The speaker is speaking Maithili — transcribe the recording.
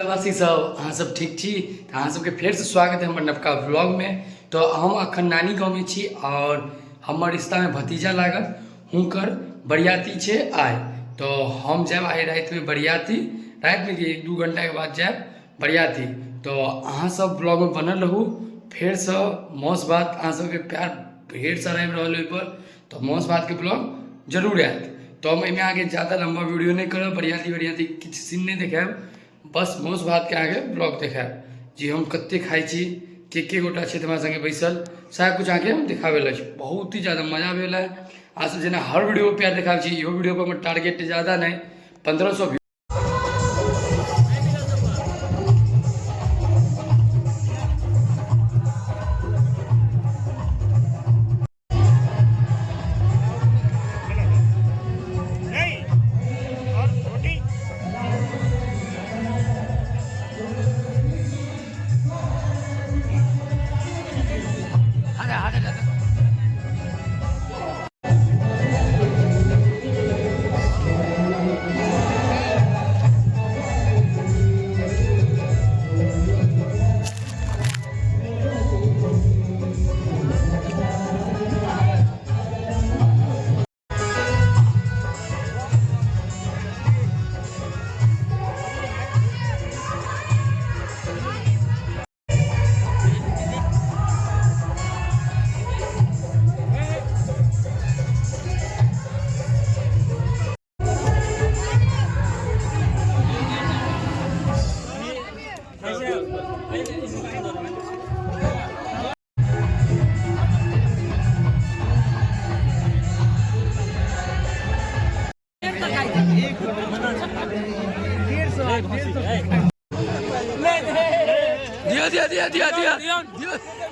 वासी सब, अहाँ सब ठीक छी? तऽ अहाँ सबके फेरसँ स्वागत है हमर नवका व्लॉगमे। तऽ हम अखन नानी गाँवमे छी और हमर रिश्तामे भतीजा लागल, हुनकर बरियाती छै आइ। तऽ हम जायब आइ रातिमे बरियाती, रातिमे कि 1-2 घंटाके बाद जायब बरियाती। तऽ अहाँ सब व्लॉगमे बनल रहू। फेरसँ मौस भात, अहाँ सबके प्यार ढेर सारा आबि रहल ओहिपर, तऽ मौस भातके ब्लॉग जरूर आयत। तऽ हम एहिमे अहाँके ज्यादा लम्बा वीडियो नहि करब, बरियाती बरियाती किछु सीन नहि देखायब, बस मौस भातके अहाँके ब्लॉग देखायब जे हम कते खाइ छी, के के गोटा छथि हमरा सङ्गे बैसल, सएह किछु अहाँके हम देखाबै लए छी। बहुत ही ज्यादा मजा आबैवला है। अहाँ सब जेना हर वीडियो प्यार देखाबै छी, इहो वीडियो पर हमर टारगेट ज्यादा नहि, 1500। दिया दिया दिया दिया दिया दिया।